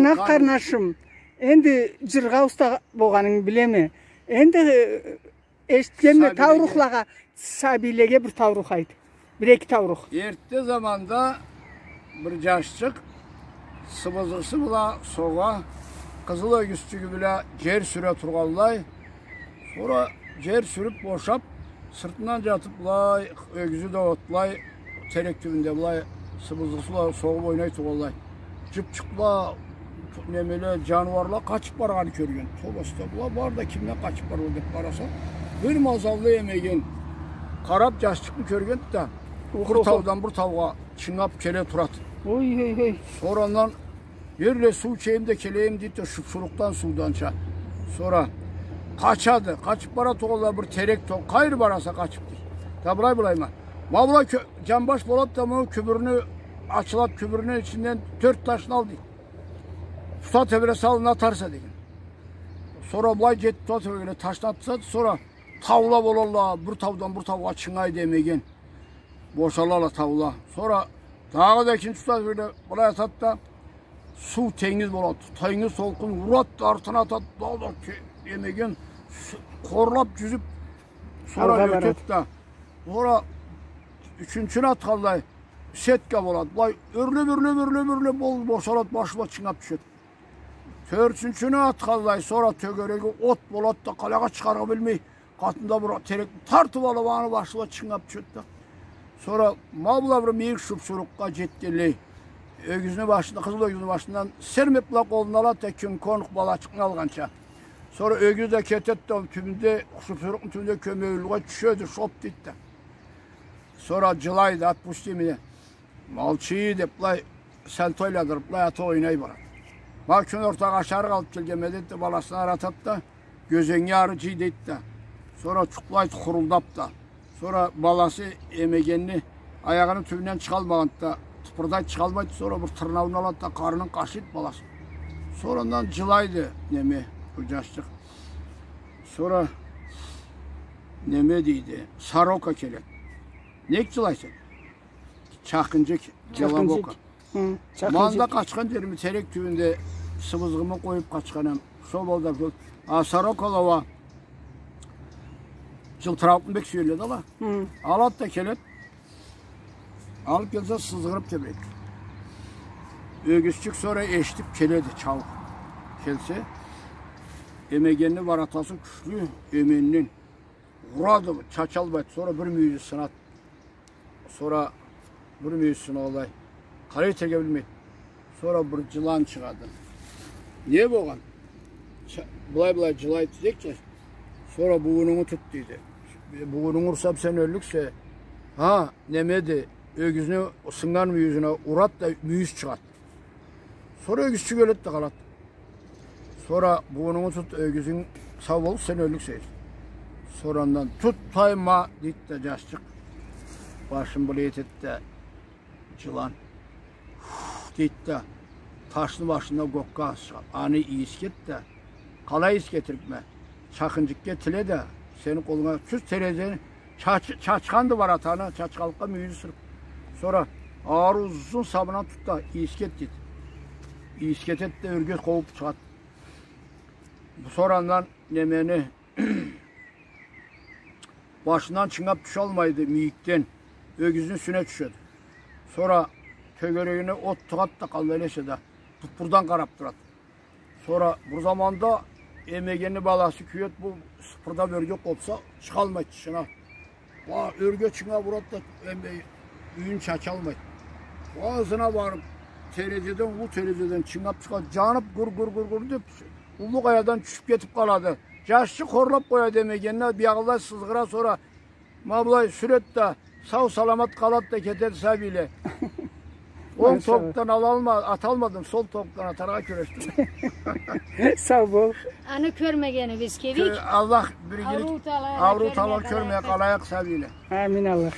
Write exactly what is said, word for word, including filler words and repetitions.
Ана къарнашым, энди джыргъа уста болгъанынгы билеме. Энди, э, эшитгенме, сабийлеге, таурухлагъа, сабийлеге бир таурух айт. Бир-эки таурух. Эртте заманда бир джашчыкъ сыбызгъысы бла согъа, къызыл ёгюзчюгю бла джер сюре тургъанлай. Сора джер сюрюб бошаб, сыртындан джатыб былай, ёгюзю да отлай, терек тюбюнде былай, сыбызгъысы бла согъуб ойнай тургъанлай. Джыбчыкъла, немеле, джаныуарла къачыб баргъанын кёрген. Тоба, уста, была бары да кимден къачыб баргъан деб бараса, бир мазаллы эмеген къараб, джашчыкъны кёргенди да, бир таудан бир таугъа чынгаб келе турады. Ой, ой, ой. Сора андан, берле суу ичейим да келейим, дейди да, шупшурукъдан, сууданча. Сора къачады. Къачыб бара тургъанлай, бир терек тол-, къайры бараса къачыб, дейди. Да былай, былай ма. Ма былай кё-, джанбаш болады да, муну кюбюрюню ачылады, кюбюрюню ичинден тёрт ташны ал, дейди. Тута тебресе, аллына атарса, деген. Сора былай джетиб тута тебрегенлей, ташны атса, сора таула болалла, бир таудан бир таугъа чынгайды эмеген. Бошалала таула. Сора дагъыда экинчи тута тебрегенлей, былай атады да, суу тенгиз болады. Тенгиз толкъун урады да, артына атады, дагъыда те-, эмеген с-, къорлаб джюзюб, сора алгъа ётеди да. Сора ючюнчюню атханлай, сетка болады. Былай ёрлеб, ёрлеб, ёрлеб, ёрлеб бол-, бошалады, башы бла чынгаб тюшеди. Тёртюнчюню атханлай, сора тёгереги от болады да, къалайгъа чыгъаргъа билмей, къатында бир терекни тартыб алыб, аны башы бла чынгаб тюшеди да. Сора ма была бир мийик шупшурукъгъа джетгенлей, ёгюзню башында, къызыл ёгюзню башындан сермеб бла къолуна алады да, Кинг-Конг балачыкъны алгъанча. Сора ёгюз да кетеди да, тюбюнде, шупшурукъну тюбюнде кёмюрюлгъа тюшеди, шоп дейди да. Сора джылайды, отпусти меня. Молчи деб, былай сальто айландырыб, былай ата ойнай барады. Ма кюн ортагъа ашарыкъ алыб келгенме, дейди да, баласын ары атады да, кёзеннге ары джый, дейди да. Сора джукълайды хурулдаб да. Сора баласы эмегенни аягъыны тюбюнден чыгъалмагъанды да, тыпырдайды, чыгъалмайды. Сора бир тырнауундан алады да, къарнын къашыйды баласы. Сора андан джылайды неме, бу джашчыкъ. Сора неме дейди, сорока келеди. Нек джылайса? Чакъынджыкъ, чакъынджыкъ. Джелобока. Хы, чакъынджыкъ. Ма анда къачхан джерими, терек тюбюнде сыбызгъымы къоюб къачханам. Шо болду да кёп. А сорокала уа джылтырауукъну бек сюелле да ала. Хы. Алады да келеди. Алыб келсе, сызгъырыб тебреди. Ёгюзчюк сора эшитиб келеди, чал. Келсе, эмегенни баратасы кючлю, эменнен. Урады, чачалмайды, сора бир мюйюзю сынады. Сора бир мюйюзю сынады алай. Къалай этерге билмейди. Сора бир джылан чыгъады. Не болгъан? Ча-, былай-былай джылайды, дейди. Сора бууунунгу тут, дейди. Бууунунгу урсам, сен ёллюксе. Ха, немеди, ёгюзню сыннган мюйюзюне урады да, мюйюз чыгъады. Сора ёгюзчюк ёледи да къалады. Сора бууунунгу тут, ёгюзюнг сау болуб, сен ёллюксе. Сора андан тутайым ма, дейди да джашчыкъ. Башын былай этеди да, джылан. Уф, дейди да, ташны башында гокка асхы чыгъады. Аны ийис эт да, къалай ийис этирикме? Чакъынджыкъгъа тиле да, сени къолунга тюз терезени чач-, чачханды баратаны, чачханлыкъгъа мюйюзю сыныб. Сора ауур узун сабындан тут да, ийис эт, дейди. Ийис этеди да, ёрге къобуб чыгъады. Сора андан немени башындан чынгаб тюшалмайды мийикден, ёгюзню юсюне тюшеди. Сора тёгерегине от тыгъады да, къаллай эсе да, бутбурдан къараб турады. Сора бир заманда эмегенни баласы кюеди, бу сыпырдаб ёрге къобса, чыгъалмайды тышына. Уа, ёрге чыгъа бурады да, эм, э, юйюн чачалмайды. Уа, ызына барыб, терезеден, уллу терезеден чыгъыб чыгъады, джаныб, гур, гур, гур, гур деб, уллу къаядан тюшюб кетиб къалады. Джашчыкъ хорлаб къояды эмегенни, биягъылай сызгъыра, сора ма былай сюреди да, сау-саламат къалады да кетеди сабийле. Ол токъдан алалма-, аталмадым, сол токъдан атаргъа кюрешдим. Сау бол. Аны кёрмегенибиз кебик. Кё-, Аллах бир игилик, ауруу талай кёрмей къалайыкъ сабийле. Амин, Аллах.